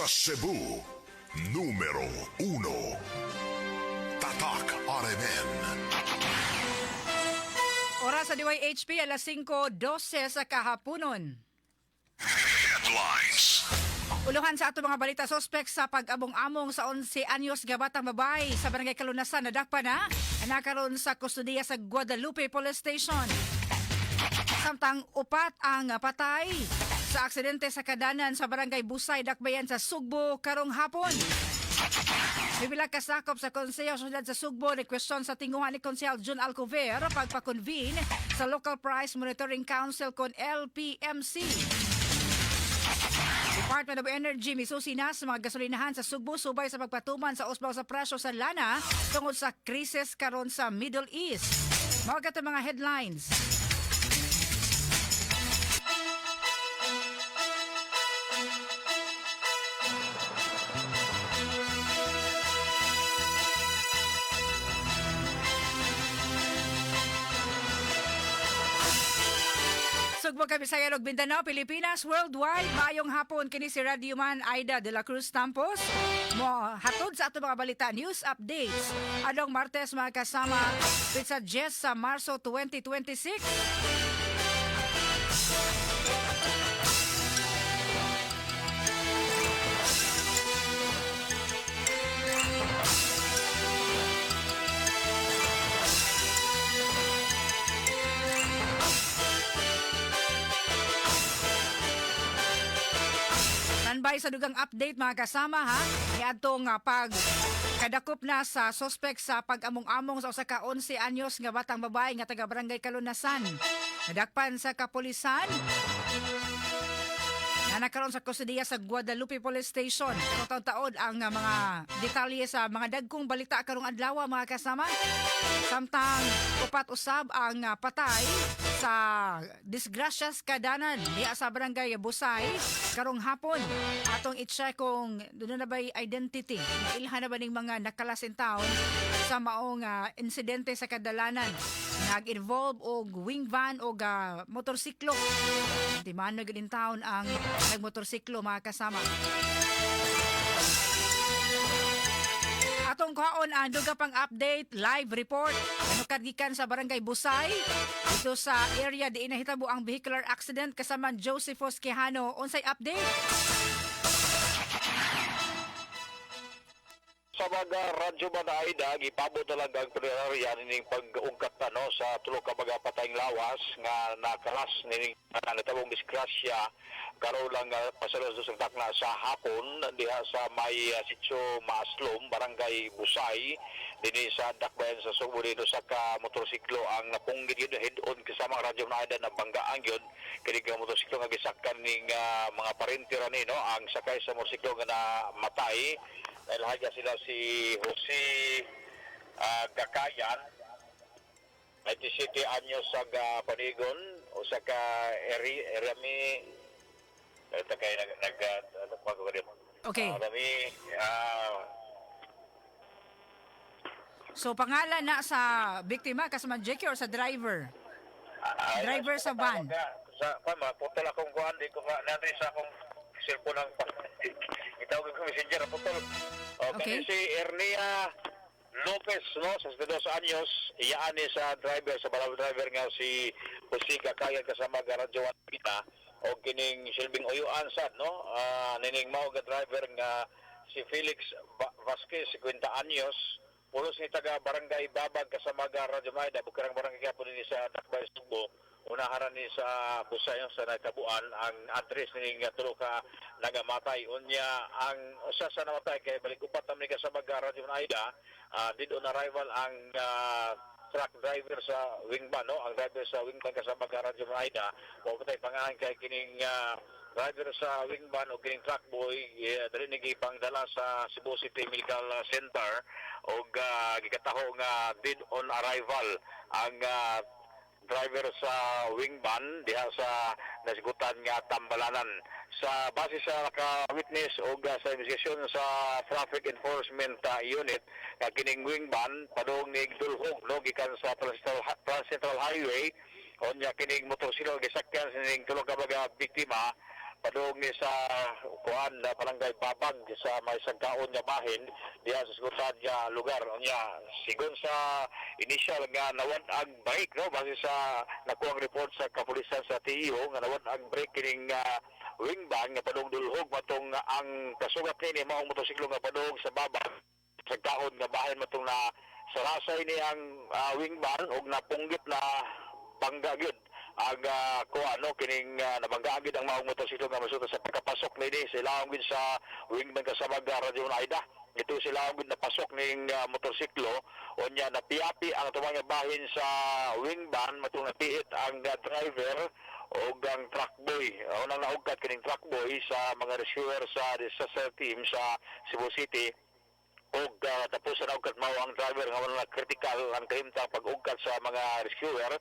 Sa Cebu, numero 1. Tatak RMN. Oras sa DYHP, alas 5:12 sa kahaponon. Headlines. Uluhan sa ato mga balita, suspect sa pag-among-among sa 11 anyos nga batang babae sa Barangay Kalunasan nadakpan na, nakaroon sa kustodiya sa Guadalupe Police Station. Samtang upat ang patay sa aksidente sa kadanan sa Barangay Busay, Dakbayan sa Sugbo karong hapon. Pipila kasakop sa Konseho sa Syudad sa Sugbo requestion sa tinguhan ni Konsehal Jun Alcover pagpa-convene sa Local Price Monitoring Council kon LPMC. Department of Energy misusi na sa mga gasolinahan sa Sugbo subay sa pagpatuman sa usbaw sa presyo sa lana tungod sa krisis karon sa Middle East. Mao kato mga headlines. Sugbo, Kabisaya ug Mindanao, Pilipinas, worldwide. Maayong hapon, kini si Radio Man Aida de la Cruz Tampos. Mo hatod sa ato mga balita, news updates. Adong Martes, mga kasama, petsa 10 sa Marso 2026. Standby sa dugang update, mga kasama, ha. Niadtong pag kadakop na sa suspect sa pag-among-among sa usa ka 11 anyos nga batang babae nga taga Barangay Kalunasan. Nadakpan sa kapulisan na nakaroon sa kustodiya sa Guadalupe Police Station. Pero taon-taon ang mga detalye sa mga dagkong balita karong adlaw, mga kasama. Samtang upat usab ang patay sa disgrasyas kadanan diha sa Barangay Busay karong hapon. Atong i-check kung doon na ba'y identity. Ilhan na ba ning mga nakalas in town sa maong insidente sa kadalanan. Nag-involve og wing van og motorsiklo. Di man na in town ang nagmotorsiklo, mga kasama. Atong kuhaon ang duga pang update, live report. Ano gikan sa Barangay Busay? Dito sa area di nahitabo ang vehicular accident kasama Josephus Quijano. Unsay update? Sa mga Radyo Manaida, gipabot talaga ang punerarya nining pag-ungkat ano sa tulo ka mga patayng lawas nga nakalas nining natabong disgrasya karon lang pasalo sa na sa hapon diha sa may sitio Maaslom, Barangay Busay, dinhi sa Dakbayan sa Sugbo, dito sa ka motorsiklo ang napunggid yun head on kasama ang Radyo Manaida na banggaan yun kini nga motorsiklo nga gisakan ning mga parente ra ni no. Ang sakay sa motorsiklo nga namatay, dahil sila si Jose Gakayan, 97 anyos sa Panigon o sa ka eri erami ito kay nag nag Rami So pangalan na sa biktima, kasama Jackie, or sa driver? Driver sa van. Sa pa putol akong kuan, di ko ka nandri sa akong cellphone ang itawag ko messenger, putol. Okay. Si Ernia Lopez no sa 72 anyos, iyaan ni sa driver sa balaw driver nga si Jose Gakayan kasama garadyo kita o kining silbing uyuan sad no nining mao ga driver nga si Felix Vasquez, 50 anyos, pulos ni taga Barangay Babag kasama ga Radyo Maida, bukirang barangay gyapon dinhi sa Dakbay Sugbo. Unaharan ni sa Busayon sa nagtabuan ang address ni nga tulo ka nagamatay. Unya ang usa sa namatay kay balik upat naman ni kasama ga Radyo Maida, did on arrival ang truck driver sa wingman no, ang driver sa wingman kasama ga Radyo Maida. Wa patay pangalan kay kining driver sa wingman o kining truck boy, dali ni gipangdala sa Cebu City Medical Center og gikataho nga dead on arrival ang driver sa wingman diha sa nasigutan nga Tambalanan. Sa base sa naka-witness o sa investigasyon sa Traffic Enforcement Unit nga kining wingman padung ni Dulhog no gikan sa Trans Central Highway, unya kining motorsiklo gisakyan sa ning tulo ka mga biktima. Padung ni sa kuan na barangay Babag sa may sagkaon nga bahin diha sa sigutan nga lugar. Unya, sigon sa initial nga nawad ang brake, no, base sa nakuhang report sa kapulisan sa TEO nga nawad ang brake kining wing van nga padung dulhog matong ang kasugat nini maong motosiklo nga padung sa Babag sagkaon nga bahin, matong na sarasay ni ang wing van og napunggit na bangga gyud ang kuan, no, kining nabangga gyud ang maong motorsiklo nga masuta sa pagkapasok nini sa ilawom gyud sa wing van, kasama ga Radyo Aida. Ito sila gyud napasok ning motorsiklo. Unya napiapi ang tumang nga bahin sa wing van matong napiit ang driver og ang truck boy. Unang naugkat kining truck boy sa mga rescuer sa disaster team sa Cebu City og tapos sa naugkat mao ang driver nga wala na critical ang kahimtang pag-ugkat sa mga rescuer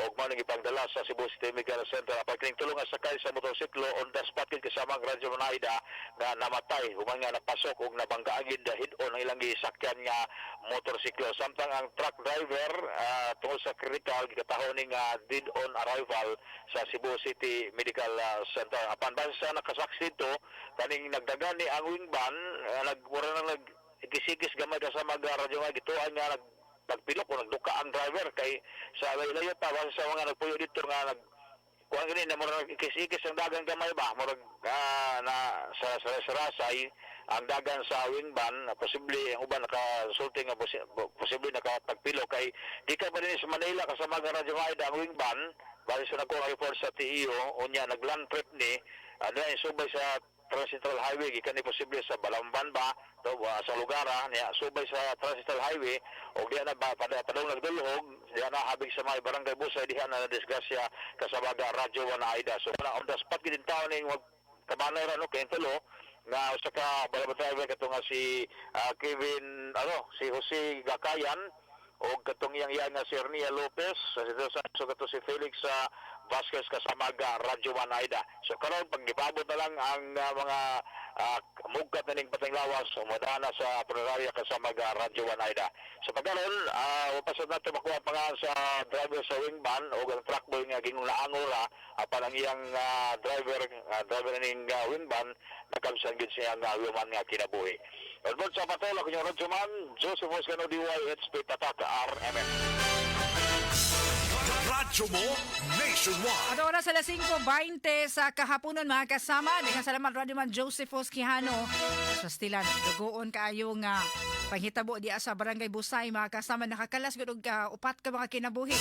og mao nang ipangdala sa Cebu City Medical Center. Apan kining tulo nga sakay sa motorsiklo, on the spot gid, kasama ang Radyo Manaida, nga namatay human nga napasok og nabanggaan gid hid-on ang ilang gisakyan nga motorsiklo, samtang ang truck driver, tungod sa critical, gikataho ni nga dead on arrival sa Cebu City Medical Center. Apan base sa nakasaksi dito, kaning nagdagan ni ang wing van, nagmura na nag ikisikis gamay, kasama ga radyo, nga gituan nga nag nagpilok o nagduka ang driver kay sa layo pa. Base sa mga nagpuyo dito nga nag kuan gani na murag ikis-ikis ang dagan gamay ba, murag na sa sa rasay ang dagan sa wing van na posible ang uban nakasulti nga posible nakatagpilo kay di ka pa din sa Manila, kasama nga Radyo Aida, ang wing van base sa nakuha report sa TEO. Unya nagland trip ni subay sa Transcentral Highway gikan ni posible sa Balamban ba to sa lugar niya subay sa Transcentral Highway og diha na ba padung nagdulhog diha na habig sa may barangay Busay, diha na nadisgrasya, kasama ga Radyo 1 Aida. So na on the spot gid taon ning wag kabanay ra, no, kay tulo nga usa ka balaba driver kato nga si Kevin ano si Jose Gakayan og katong iyang iya nga si Ernia Lopez sa so kato si Felix sa Vasquez, kasama ga Radyo 1 Aida. So karon pag gipabot na lang ang mga mugkat na ning pateng lawas, umudana sa punerarya, kasama ga Radyo 1 Aida. So pagkaron wapasad nato makuha pangalan sa driver sa wing van o ang truck boy nga gingong naangol ra, apan ang iyang driver ning wing van nakamsan gid siya nga human nga kinabuhi. Edward sa Patola, kunyong Radyo Man, Joseph Oscano, DYHP, Tatak, RMN. Radyo mo Nationwide. At oras alas 5:20 sa kahaponon, mga kasama. Daghang salamat, Radyoman Joseph Quijano. Sa stilan, dugoon kaayo nga panghitabo diya sa Barangay Busay, mga kasama, nakakalas gud og upat ka mga kinabuhi.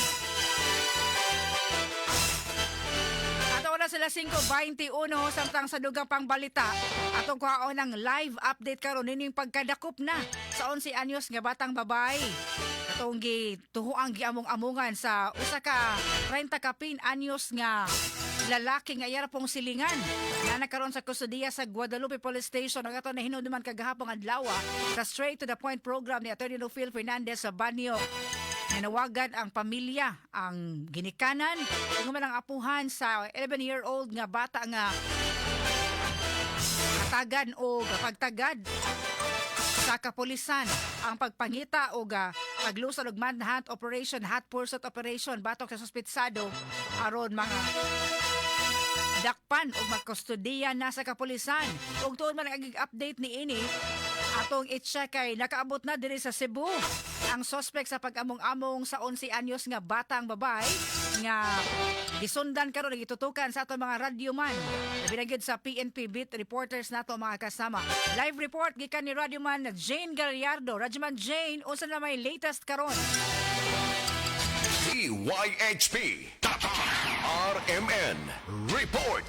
At oras alas 5:21, samtang sa dugang pang balita, atong kuhaon ang live update karon nining pagkadakop na sa 11 anyos nga batang babae. Atong gituhuang giamong-amongan sa usa ka 30 kapin anyos nga lalaki nga iyara pong silingan na nakaroon sa kustodiya sa Guadalupe Police Station. Ang ato nahinumduman kagahapong adlaw sa Straight to the Point program ni Attorney Rufil Fernandez sa Banyo. Nanawagan ang pamilya, ang ginikanan, ug man ang apuhan sa 11-year-old nga bata nga hatagan o pagtagad sa kapulisan ang pagpangita o paglusad og manhunt operation, hot pursuit operation batok sa suspitsado aron mga dakpan o magkustodiya na sa kapulisan. Ug tuon man ang update ni ini atong i-check kay nakaabot na diri sa Cebu ang suspect sa pag-among-among sa 11 anyos nga batang babae nga gisundan karon, gitutukan sa atong mga radyoman, labi na gyud sa PNP beat reporters nato, mga kasama. Live report gikan ni radyoman Jane Gallardo. Radyoman Jane, unsa na may latest karon? DYHP. Tatak RMN. Report.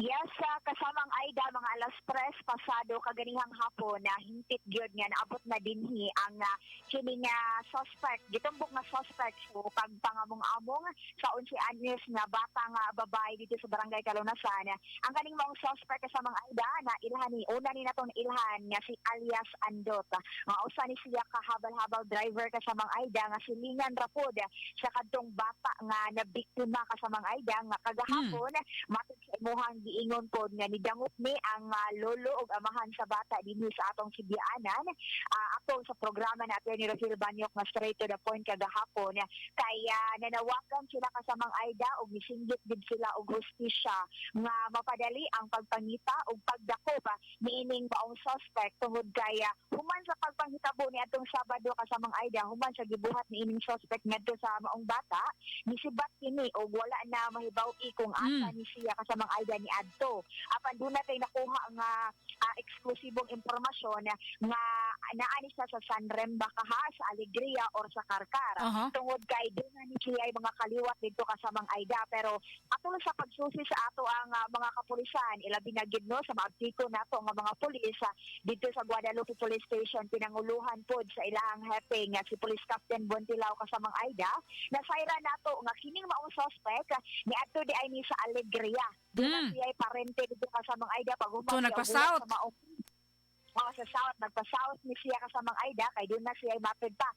Yes, kasamang Aida, mga alas 3 pasado kaganihang hapon na hingpit gyud nga naabot na dinhi ang kini nga suspect, gitumbok nga suspect so pagpangamong-among sa 11 anyos nga bata nga babae dito sa Barangay Kalunasan. Ang kaning maong suspect, kasamang Aida, na ilhan ni una ni natong ilhan nga si alias Andot. Nga usa ni siya ka habal-habal driver, kasamang Aida, nga silingan ra pod sa kadtong bata nga nabiktima, kasamang Aida, nga kagahapon matud sa imuhang giingon pod nga nga nidangop ni ang lolo ug amahan sa bata dinhi sa atong Sibyaanan, atong sa programa na ni Rosel Banyok nga Straight to the Point kagahapon, kay nanawagan sila, kasamang Aida, ug misinggit gid sila og hustisya nga mapadali ang pagpangita ug pagdakop niining maong suspect, tungod kay human sa pagpanghitabo ni atong Sabado, kasamang Aida, human sa gibuhat niining suspect ngadto sa maong bata, nisibat kini og wala na mahibaw-i kung asa ni siya, kasamang Aida, ni adto. Apan duna tay nakuha nga eksklusibong impormasyon nga naa ni siya sa San Rem Bakaha, sa Alegria or sa Carcar tungod kay duna ni siya ay mga kaliwat dito, kasamang Aida. Pero atol sa pagsusi sa ato ang mga kapulisan, ilabi na gid, no, sa maabtiko nato nga mga pulis dito sa Guadalupe Police Station, pinanguluhan pod sa ilang hepe nga si Police Captain Bontilao, kasamang Aida, nasayra nato nga kining maong suspect niadto di ay ni sa Alegria. Duna siya ay parente dito, kasamang Aida, pag human So, siya og nagpa-south. buhat sa maong. Oo, sa South. Nagpa-South ni siya, kasamang Aida, kay doon na siya ay mapid pa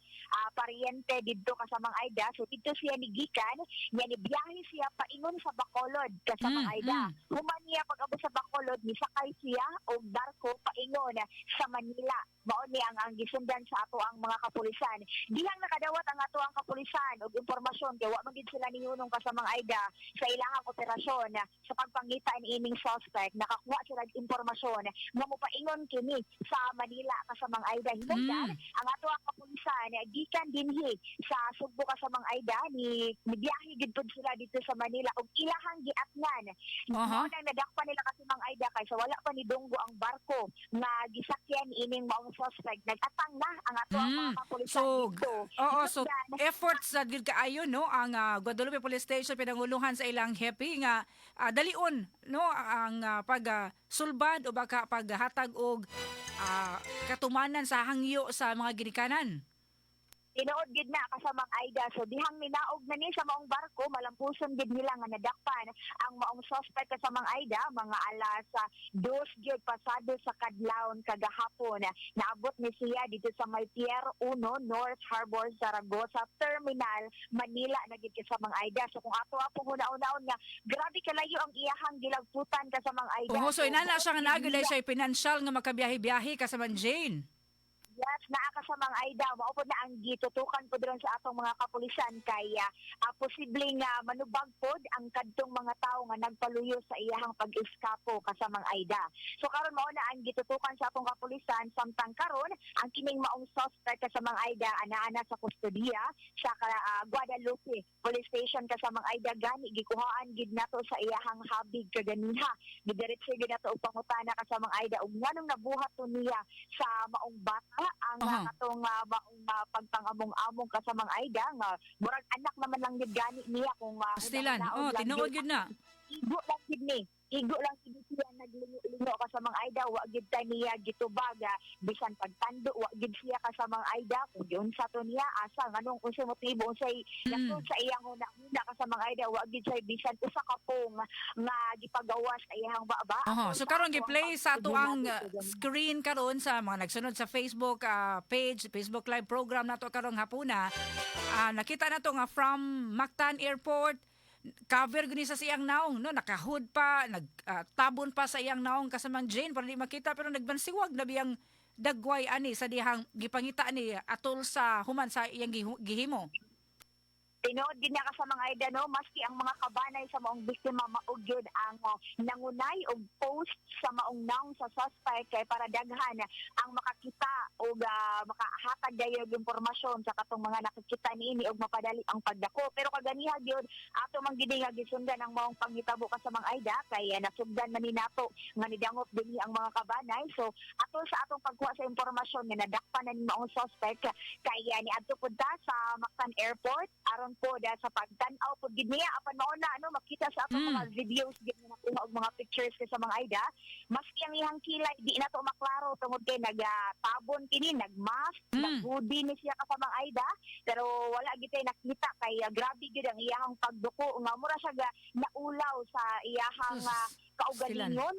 pariente didto, kasamang Aida. So didto siya ni gikan, niya ni biyahe siya paingon sa Bacolod, kasamang Aida. Human niya pag-abot sa Bacolod, nisakay siya og barko paingon sa Manila. Mao ni ang gisundan sa ato ang mga kapulisan. Dihang nakadawat ang ato ang kapulisan og impormasyon kay wa man gid sila nihunong, kasamang Aida, sa ilahang operasyon sa pagpangita ni ining suspect. Nakakuha sila og impormasyon nga mopaingon kini sa Manila, kasamang Aida. Hinungdan, ang ato ang kapulisan gikan dinhi sa Sugbo, kasamang Aida, ni nibiyahe gid pud sila dito sa Manila ug ilahang giatngan. Mao nang nadakpan nila, kasamang Aida, kay sa wala pa ni dunggo ang barko nga gisakyan ining maong suspect, nag-atang na ang ato ang mga kapulisan So, dito. oo, so Hinungdan, efforts sa gid kaayo, no, ang Guadalupe Police Station pinanguluhan sa ilang hepe nga dalion, no, ang pag sulbad o baka paghatag og katumanan sa hangyo sa mga ginikanan. Tinuod gid na, kasamang Aida. So dihang ninaog na ni sa maong barko, malampuson gid nila nga nadakpan ang maong suspect, kasamang Aida, mga alas 2 gyud pasado sa kadlawon kagahapon. Naabot ni siya dito sa may Pier 1 North Harbor, Zaragoza Terminal, Manila na gid, kasamang Aida. So kung ato apong huna-hunaon nga grabe kalayo ang iyahang gilagputan, kasamang Aida. Oo, so inana siya nga buot naa gyud gid siya financial nga makabiyahe-biyahe, kasamang Jane. Yes, naa, kasamang Aida, mao pod na ang gitutukan pod ron sa atong mga kapulisan kay posibleng manubag pod ang kadtong mga tawo nga nagpaluyo sa iyahang pag-eskapo, kasamang Aida. So karon mao na ang gitutukan sa atong kapulisan, samtang karon ang kining maong suspect, kasamang Aida, ana-ana sa kustodiya sa Guadalupe Police Station, kasamang Aida. Gani gikuhaan gid nato sa iyahang habig kaganiha. Gidiretso gid nato og pangutana, kasamang Aida, ug nganong nabuhat to niya sa maong bata ang katong maong pagpangamong-among, kasamang Aida, nga murag anak naman lang gid gani niya kung Pastilan. huna-hunaon Oh, lang tinuod gid. gyud na. Igo lang gid ni. Igo lang gid siya naglingo-lingo, kasamang Aida, wa gid ta niya gitubag bisan pagtando wa gid siya, kasamang Aida, kung giunsa to niya, asa, nganong, unsay motibo, unsay nasud sa iyang huna-huna, kasamang Aida, wa gid siya bisan usa ka pong nga gipagawas sa iyang baba. Oho, so karon Ato ang gi-play sa ato ang pagpugnato. screen karon sa mga nagsunod sa Facebook page, Facebook Live program nato karong hapuna. Nakita nato nga from Mactan Airport, cover guni sa siyang naong, no, naka-hood pa, nagtabon pa sa iyang naong, kasamang Jane, para di makita, pero nagbansiwag na biyang dagway ani sa dihang gipangita ni atol sa human sa iyang gihimo. Tinuod gid na, kasamang Aida, no, maski ang mga kabanay sa maong biktima mao gyud ang nangunay og post sa maong naong sa suspect kay para daghan ang makakita og makahatag dayon og impormasyon sa katong mga nakikita niini og mapadali ang pagdako. Pero kaganiha gyud ato man gid nga gisundan ang maong panghitabo, kasamang Aida, kay nasugdan man ni nato nga nidangop dinhi ang mga kabanay. So atol sa atong pagkuha sa impormasyon nga nadakpan na ni maong suspect kay niadto pud ta sa Mactan Airport aron po da sa pagtan-aw pud gid niya. Apan mao na ano makita sa atong mga videos gid nga nakuha og mga pictures kay sa mga Aida, maski ang iyang kilay di na to maklaro tungod kay nagatabon kini, nagmask, nag-hoodie ni siya, kasamang Aida, pero wala gid tay nakita kay grabe gid ang iyahang pagduko nga mura siya ga naulaw sa iyahang Sus, kaugalingon.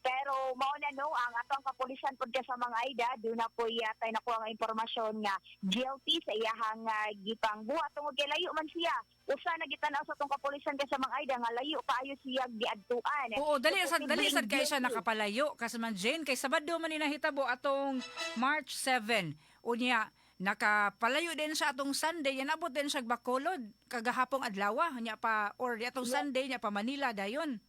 Pero mao na, no, ang atong kapulisan pud, kasamang Aida, duna po yatay nakuha nga impormasyon nga guilty sa iyahang gipang buhat tungod kay layo man siya. Usa na gitan-aw sa atong kapulisan, kasamang Aida, nga layo kaayo siya giadtuan. Oo, dali So, sad dali sad kay siya posibleng guilty. nakapalayo kasi man Jane kay Sabado man ni nahitabo atong March 7. Unya nakapalayo din siya atong Sunday, yan abot din siya Bacolod kagahapong adlaw nya pa or atong Sunday nya pa Manila dayon.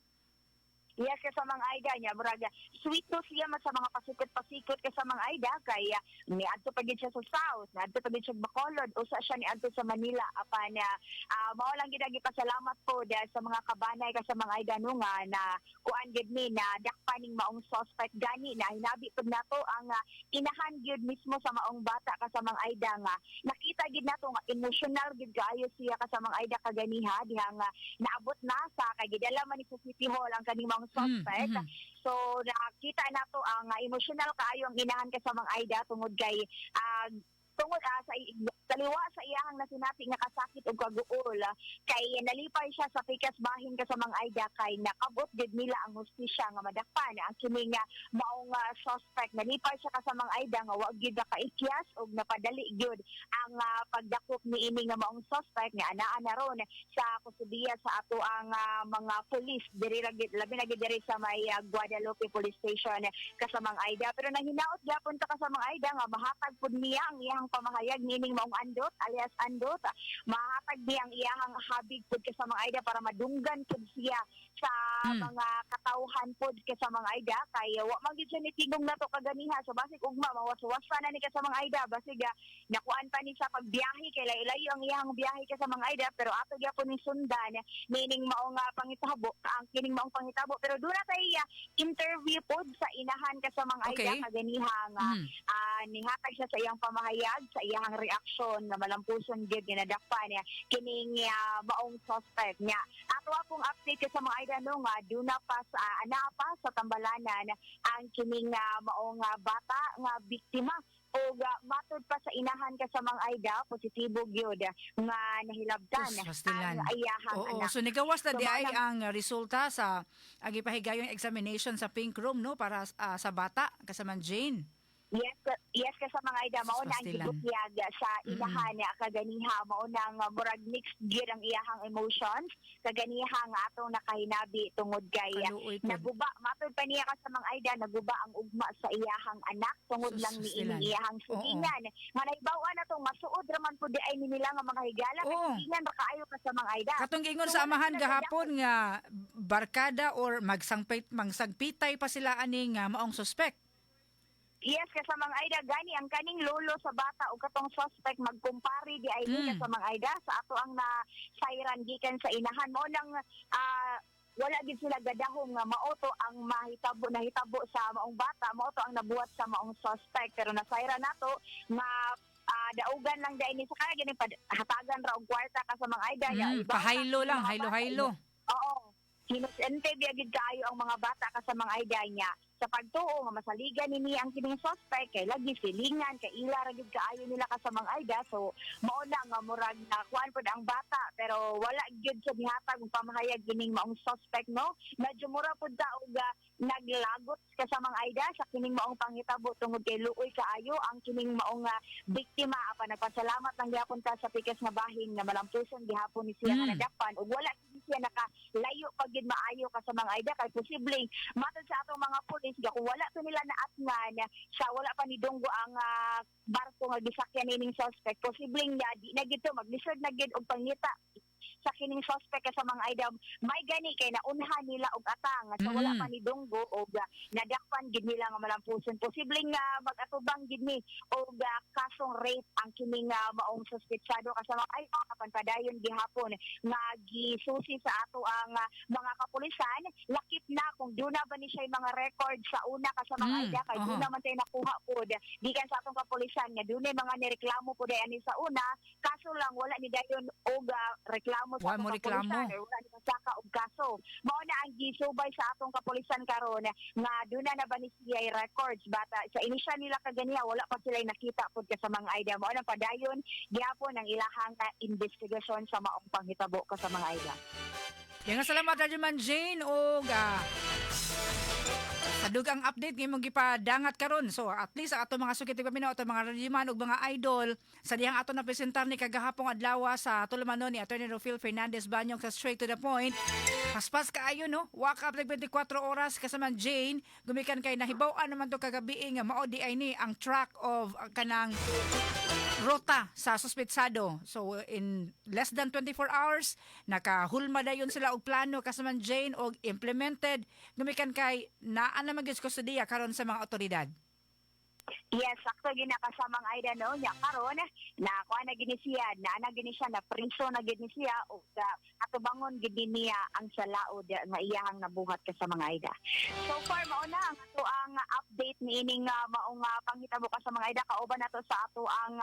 Yes, kasamang Aida niya. Murag, sweet to siya man sa mga pasikot-pasikot, kasamang Aida, kay niadto pa gid siya sa South, niadto pa gid siya sa Bacolod, usa siya niadto sa Manila apan mao lang gid ang gipasalamat po dahil sa mga kabanay, kasamang Aida, no, nga na kuan gid ni na dakpa ning maong suspect. Gani na hinabi pud nato ang inahan gyud mismo sa maong bata, kasamang Aida, nga nakita gid nato nga emotional gid kaayo siya, kasamang Aida, kaganiha diha nga naabot na sa kay gidala man ni sa City Hall ang kaning maong suspect. So nakita nato ang emotional kaayo ang inahan, kasamang Aida, tungod kay tungod sa kaliwa sa iyahang nasinati nga kasakit ug kaguol, kay nalipay siya sa pikas bahin, kasamang Aida, kay nakabot gid nila ang hustisya nga madakpan ang kini nga maong suspect. Nalipay siya, kasamang Aida, nga wa gyud nakaikyas ug napadali gyud ang pagdakop niini nga maong suspect nga anaa na ron sa kustudiya sa ato ang mga pulis diri ra gid, labi na gid diri sa may Guadalupe Police Station, kasamang Aida. Pero nahinaot gyapon ta, kasamang Aida, nga mahatag pud niya ang iyang pamahayag nining maong Andot alias Andot. Mahatag niya ang iyang habig pud, kasamang Aida, para madunggan pud siya sa mga katawhan pud, kasamang Aida, kay wa man gid siya nitingog nato kaganiha. So basig ugma mawaswasa na ni, kasamang Aida, basig nakuan pa ni sa pagbiyahe kay layo-layo ang iyang biyahe, kasamang Aida. Pero ato gyapon ni sundan meaning mao nga pangitabo ang kining maong panghitabo. Pero duna tay interview pod sa inahan, kasamang Aida, kaganiha nga nihatag siya sa iyang pamahayag sa iyang reaksyon nga malampuson gyud nga nadakpan niya kining maong suspect niya. Ato akong update, kasamang Aida, no, nga duna pa sa ana pa sa tambalanan ang kining maong bata nga biktima o matud pa sa inahan, kasamang Aida, positibo gyud nga nahilabtan Sus, pastilan. ang iyahang Oo, anak. so nigawas na So, di ay mao ang resulta sa ang gipahigayong examination sa pink room, no, para sa bata, kasamang Jane. Yes, kasamang Aida, mao na ang Pastilan. gibutyag sa inahan kaganiha, mao na ang murag mixed gyud ang iyahang emotions kaganiha nga atong nakahinabi tungod kay Kaluoy pod. naguba, matud pa niya, kasamang Aida, naguba ang ugma sa iyahang anak tungod Sus, lang ni pastilan. ining iyahang sigingan nga nahibaw-an na tong masuod ra man pud di ay ni nila nga mga higala kay sigingan ra kaayo, kasamang Aida. Katong giingon So, sa wala amahan sila gahapon nga barkada or magsangpit mangsagpitay pa sila aning maong suspect. Yes, kasamang Aida, gani ang kaning lolo sa bata o katong suspect magkumpare di ay ni, kasamang Aida, sa ato ang na sayran gikan sa inahan mo nang wala gid sila gadahom nga mao to ang mahitabo nahitabo sa maong bata, mao to ang nabuhat sa maong suspect. Pero nasayran nato nga daugan lang dai ni sa kaya gani hatagan ra og kwarta, kasamang Aida. Ibaw na Pahaylo ang lang, mga bata, haylo-haylo. Oo. Inosente biya gid kaayo ang mga bata, kasamang Aida niya. Sa pagtuo nga masaligan ni niya ang kining suspect kay lagi silingan kay ila ra gid kaayo nila, kasamang Aida. So mao na nga murag na kuan pud ang bata pero wala gyud siya nihatag og pamahayag kining maong suspect, no. Medyo mura pud ta og naglagot, kasamang Aida, sa kining maong panghitabo tungod kay luoy kaayo ang kining maong biktima apan nagpasalamat lang gyapon ta sa pikas nga bahin nga malampuson gihapon ni siya nga nadakpan ug wala gid siya nakalayo pa gid maayo, kasamang Aida, kay posibleng matod sa atong mga pulis ga kung wala to nila naatngan sa wala pa ni dunggo ang barko nga gisakyan nining suspect, posibleng nga di na gid to maglisod na gid og pangita sa kining suspect, kasamang Aida. May gani kay naunhan nila og atang sa wala pa ni dunggo og nadakpan gid nila nga malampuson, posibleng nga mag-atubang gid ni og kasong rape ang kining maong suspetsado, kasamang Aida. Apan padayon gihapon nga gisusi sa ato ang mga kapulisan, lakip na kung duna ba ni siya mga record sa una, kasamang Aida, kay duna man tayo nakuha pod gikan sa atong kapulisan nga dunay mga nireklamo pod ani sa una. Kaso lang wala ni dayon og reklamo sa Wa atong mo reklamo. kapulisan or wala ni masaka og kaso. Mao na ang gisubay sa atong kapulisan karon nga duna na ba ni siya records, but sa initial nila kaganiha wala pa sila nakita pod, kasamang Aida. Mao na padayon gihapon ang ilahang investigasyon sa maong panghitabo, kasamang Aida. Yang salamat Radyoman Jane og Sa dugang update nga imong gipadangat karon. So at least ang ato mga sukit paminaw, ato mga radyoman ug mga idol sa dihang ato na presentar ni kagahapong adlaw sa tulumanon ni Attorney Rufil Fernandez Banyong sa Straight to the Point. Paspas kaayo, no? Wake up like 24 oras kasama Jane gumikan kay nahibaw-an naman to kagabi nga mao di ay ni ang track of kanang ruta sa suspetsado. So in less than 24 hours nakahulma dayon sila og plano kasama Jane og implemented gumikan kay naa naman gyud sa kustodiya karon sa mga otoridad. Yes, sakto gyud na, kasamang Aida, no. Nya karon na kuha na gini siya, na gini siya, na priso na gini siya ug atubangon gid niya ang sa laod nga iyahang nabuhat, kasamang Aida. So far mao na ang ato ang update niining maong panghitabo, kasamang Aida. Kauban nato sa ato ang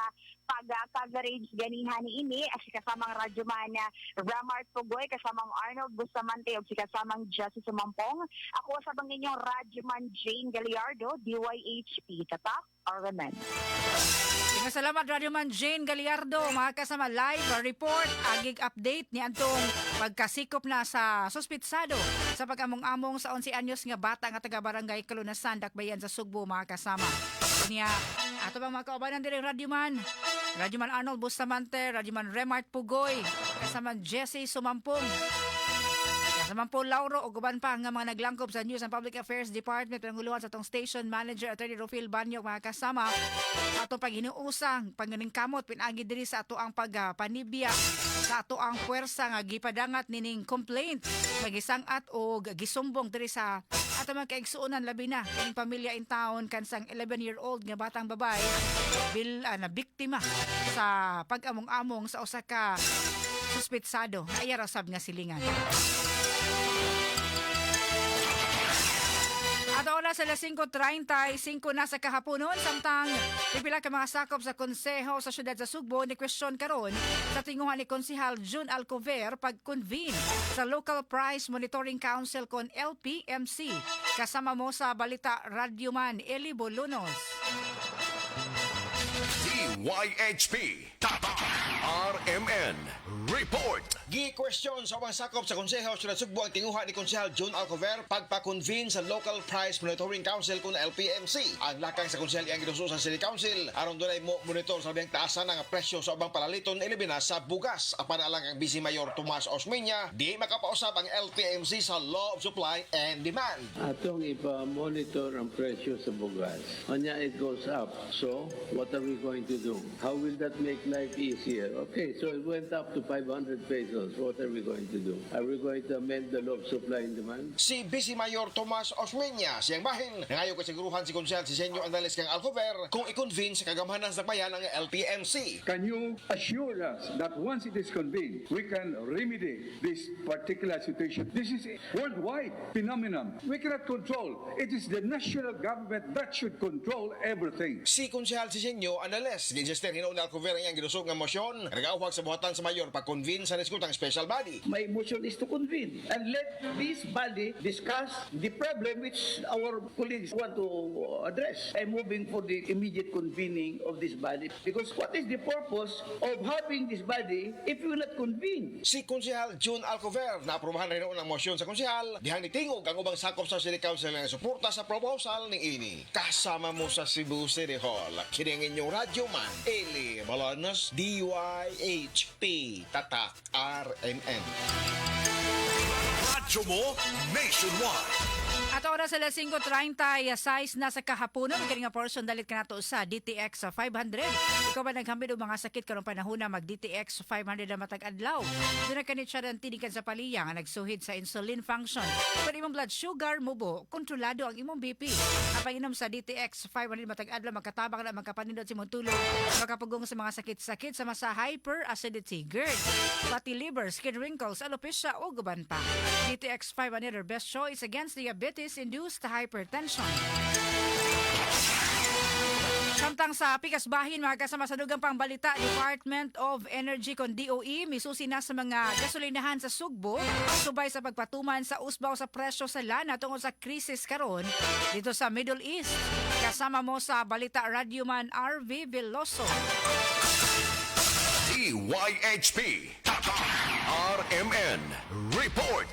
pag-coverage ganiha niini si kasamang radyoman Ramart Pugoy, kasamang Arnold Bustamante ug si kasamang Jesse Sumampong. Ako sa bang inyong radyoman Jane Gallardo, DYHP, Tatak, RMN. Nga salamat, Radyoman Jane Gallardo, mga kasama, live report agig update ni antong pagkasikop na sa suspitsado sa pag-among-among sa 11 anyos nga bata nga taga Barangay Kalunasan, Dakbayan sa Sugbo, mga kasama. Niya ato bang mga kaubanan diri Radyoman Radyoman Arnold Bustamante, Radyoman Remart Pugoy, kasama Jesse Sumampong, kasama po Lauro ug uban pa nga mga naglangkob sa News and Public Affairs Department, panguluhan sa atong station manager Attorney Rufil Banyok, mga kasama, atong paghinuusang panganingkamot pinagi diri sa ato ang pagpanibya sa ato ang puwersa nga gipadangat nining complaint nagisang-at og gisumbong diri sa ato mga kaigsuonan, labi na kining pamilya in town kansang 11-year-old nga batang babae bil na biktima sa pag-among-among sa usa ka suspetsado ay ra sab nga silingan. At oras alas 5:35 na sa kahaponon, samtang pipila ka mga sakop sa konseho sa syudad sa Sugbo ni question karon sa tinguhan ni Konsehal June Alcover pag-convene sa Local Price Monitoring Council kon LPMC. Kasama mo sa balita, Radyoman Eli Bolunos. DYHP Tatak RMN Report. Gi-question sa ubang sakop sa Konseho sa Sugbo ang tinguha ni Konsehal John Alcover pagpa-convene sa Local Price Monitoring Council kun LPMC. Ang lakang sa konsehal iyang giduso sa City Council aron dunay mo monitor sa labing taasan ang presyo sa ubang palaliton, ilabi na sa bugas. Apan alang ang Vice Mayor Tomas Osmeña, di makapausab ang LPMC sa Law of Supply and Demand. Atong ipa-monitor ang presyo sa bugas. Kanya it goes up. So, what are we going to do? How will that make life easier? Okay, so it went up to 500 pesos. What are we going to do? Are we going to amend the law of supply and demand? Si Vice Mayor Tomas Osmeña siyang bahin nangayo kasiguruhan si Konsehal Sisenyo Andales kang Alcover kung i-convene sa kagamhanan sa bayan ang LPMC. Can you assure us that once it is convened, we can remedy this particular situation? This is a worldwide phenomenon. We cannot control. It is the national government that should control everything. Si Konsehal Sisenyo Andales, ginsistir hinuon ni Alcover ang iyang ginusog nga mosyon, nagauhag sa buhatan sa mayor pag-convene sa niskutang special body. My motion is to convene and let this body discuss the problem which our colleagues want to address. I'm moving for the immediate convening of this body because what is the purpose of having this body if you will not convene? Si Konsehal June Alcover na aprobahan rin noon ang mosyon sa konsehal, dihang nitingog ang ubang sakop sa City Council nga suporta sa proposal ni ini. Kasama mo sa Cebu City Hall, kini ang inyong radyo man, Eli Balanos, DYHP, Tatak, RMN. Radyo mo nationwide. At oras alas 5:36 na sa kahaponon, kini nga portion dalit kanato sa DTX sa 500. Ikaw ba naghambid og mga sakit karong panahon na mag DTX 500 na matag adlaw? Duna kani siya ang tinikan sa paliya nga nagsuhid sa insulin function. Kung imong blood sugar mubo, kontrolado ang imong BP. Ang pag-inom sa DTX 500 matag adlaw makatabang na makapanindot sa imong tulog, makapugong sa mga sakit-sakit sama sa hyperacidity, GERD, fatty liver, skin wrinkles, alopecia o uban pa. DTX 500 are best choice against diabetes-induced hypertension. Samtang sa pikas bahin, mga kasama, sa dugang pang balita, Department of Energy kon DOE misusi na sa mga gasolinahan sa Sugbo subay sa pagpatuman sa usbaw sa presyo sa lana tungod sa krisis karon dito sa Middle East. Kasama mo sa balita, Radyoman RV Veloso. DYHP Tatak RMN Report.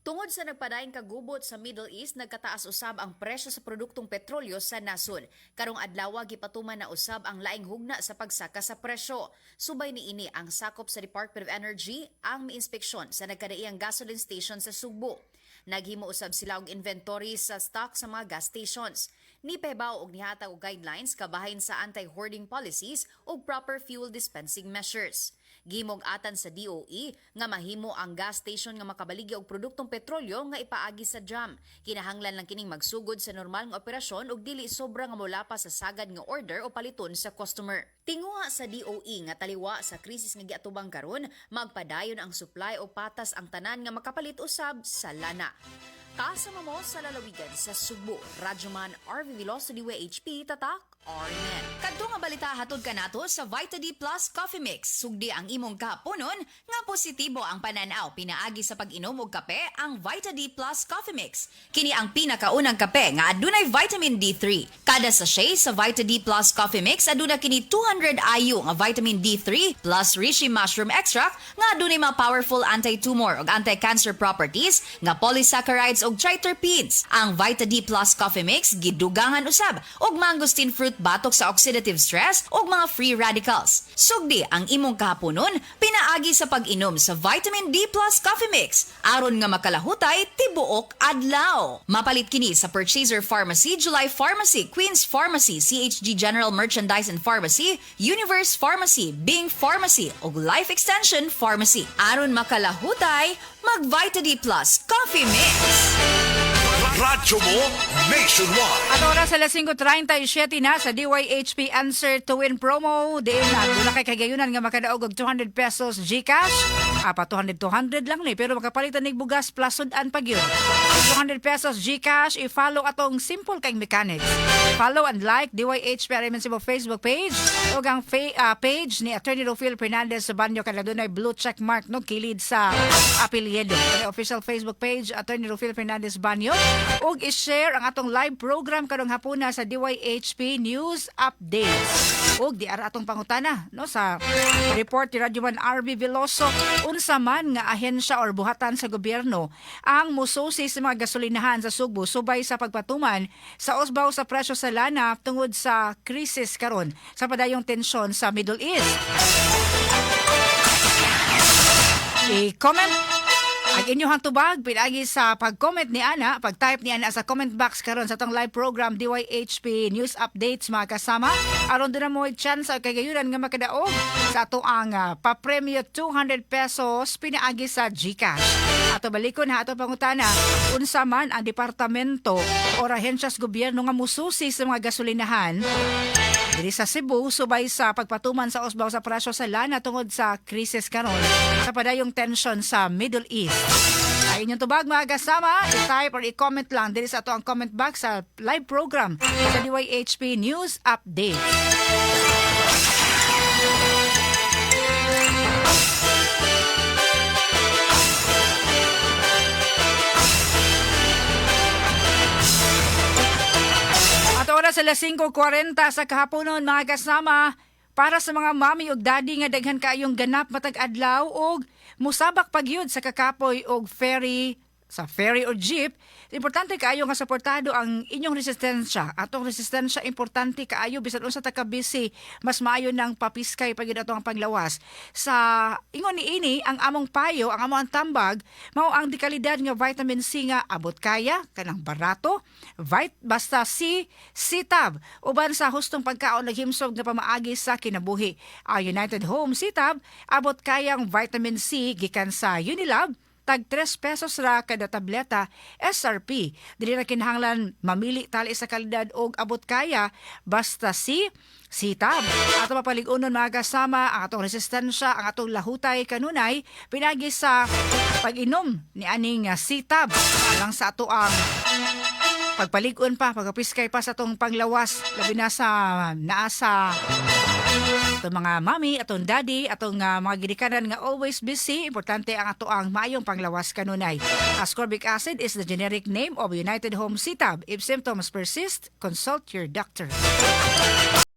Tungod sa nagpadayong kagubot sa Middle East, nagkataas usab ang presyo sa produktong petrolyo sa nasod. Karong adlaw, gipatuman na usab ang laing hugna sa pagsaka sa presyo. Subay niini, ang sakop sa Department of Energy ang miinspeksyon sa nagkadaiyang gasoline station sa Sugbo. Naghimo usab sila og inventory sa stock sa mga gas stations. Nipahibaw og nihatag og guidelines kabahin sa anti-hoarding policies ug proper fuel dispensing measures. Gihimog atan sa DOE nga mahimo ang gas station nga makabaligya og produktong petrolyo nga ipaagi sa drum. Kinahanglan lang kining magsugod sa normal nga operasyon ug dili sobra nga molapas sa sagad nga order o paliton sa customer. Tinguha sa DOE nga taliwa sa krisis nga giatubang karon, magpadayon ang supply o patas ang tanan nga makapalit usab sa lana. Kasama mo sa lalawigan sa Sugbo, Radyoman RV Veloso, DYHP, Tatak, RMN. Kadto nga balita hatod kanato sa Vita D Plus Coffee Mix. Sugdi ang imong kahaponon nga positibo ang pananaw pinaagi sa pag-inom og kape ang Vita D Plus Coffee Mix. Kini ang pinakaunang kape nga adunay vitamin D3. Kada sachet sa Vita D Plus Coffee Mix aduna kini 200 IU nga vitamin D3 plus reishi mushroom extract nga adunay mga powerful anti-tumor ug anti-cancer properties nga polysaccharides ug triterpenes. Ang Vita D Plus Coffee Mix gidugangan usab og mangosteen fruit batok sa oxidative stress ug mga free radicals. Sugdi ang imong kahaponon pinaagi sa pag-inom sa Vitamin D Plus Coffee Mix aron nga makalahutay tibuok adlaw. Mapalit kini sa Purchaser Pharmacy, July Pharmacy, Queens Pharmacy, CHG General Merchandise and Pharmacy, Universe Pharmacy, Bing Pharmacy ug Life Extension Pharmacy. Aron makalahutay, mag Vita D Plus Coffee Mix. Radyo mo nationwide. At oras, alas 5:37 na sa DYHP Answer to Win promo. Diin na, duna kay kagayunan nga makadaog og 200 pesos GCash. Apa, 200, 200 lang ni, pero makapalitan nig bugas plus sudan pag yun. 200 pesos GCash, i-follow atong simple kay mechanics. Follow and like DYHP RMN Cebu Facebook page ug ang page ni Attorney Rufil Fernandez sa banyo kada dunay blue check mark, no, kilid sa apelyido. Kani official Facebook page, Attorney Rufil Fernandez Banyo, ug i-share ang atong live program karong hapuna sa DYHP News Updates. Ug di ara atong pangutana, no, sa report ni Radyo 1 RB Veloso, unsa man nga ahensya or buhatan sa gobyerno ang mususi sa mga gasolinahan sa Sugbo subay sa pagpatuman sa usbaw sa presyo sa lana tungod sa krisis karon sa padayong tensyon sa Middle East? I-comment ang inyong tubag pinagi sa pag-comment ni Ana, pag-type ni Ana sa comment box karon sa atong live program DYHP News Updates, mga kasama. Aron duna mo chance kay gayunan nga makadaog sa ato ang papremyo 200 pesos pinaagi sa GCash. Ato balikon ha ato pangutana, unsa man ang departamento o ahensya sa gobyerno nga mususi sa mga gasolinahan diri sa Cebu subay sa pagpatuman sa usbaw sa presyo sa lana tungod sa krisis karon sa padayong tension sa Middle East? Ay inyong tubag, mga kasama, i-type or i-comment lang diri sa ato ang comment box sa live program sa DYHP News Update. At oras, alas 5:40 sa kahaponon, mga kasama, para sa mga mami ug daddy nga daghan kaayong ganap matag adlaw ug musabak pagyud sa kakapoy og ferry sa ferry or jeep, importante kaayo nga suportado ang inyong resistensya. Atong resistensya, importante kaayo bisan unsa ta ka busy, mas maayo nang papiskay pag ato ang panglawas. Sa ingon ni ini, ang among payo, ang among tambag, mao ang dekalidad nga vitamin C nga abot kaya, kanang barato, basta C, C-Tab, uban sa hustong pagkaon, naghimsog nga pamaagi sa kinabuhi. Ang United Home C-Tab, abot kayang vitamin C gikan sa Unilab, tag 3 pesos ra kada tableta SRP. Dili na kinahanglan mamili tali sa kalidad og abot kaya, basta si C-Tab. Ato mapalig-unon, mga kasama, ang atong resistensya, ang atong lahutay kanunay pinagi sa pag-inom ni aning C-Tab lang sa ato ang pagpalig-on pa, pagkapiskay pa sa atong panglawas, labi na sa naa sa atong mga mami, atong daddy, atong mga ginikanan nga always busy, importante ang ato ang maayong panglawas kanunay. Ascorbic acid is the generic name of United Home C-Tab. If symptoms persist, consult your doctor.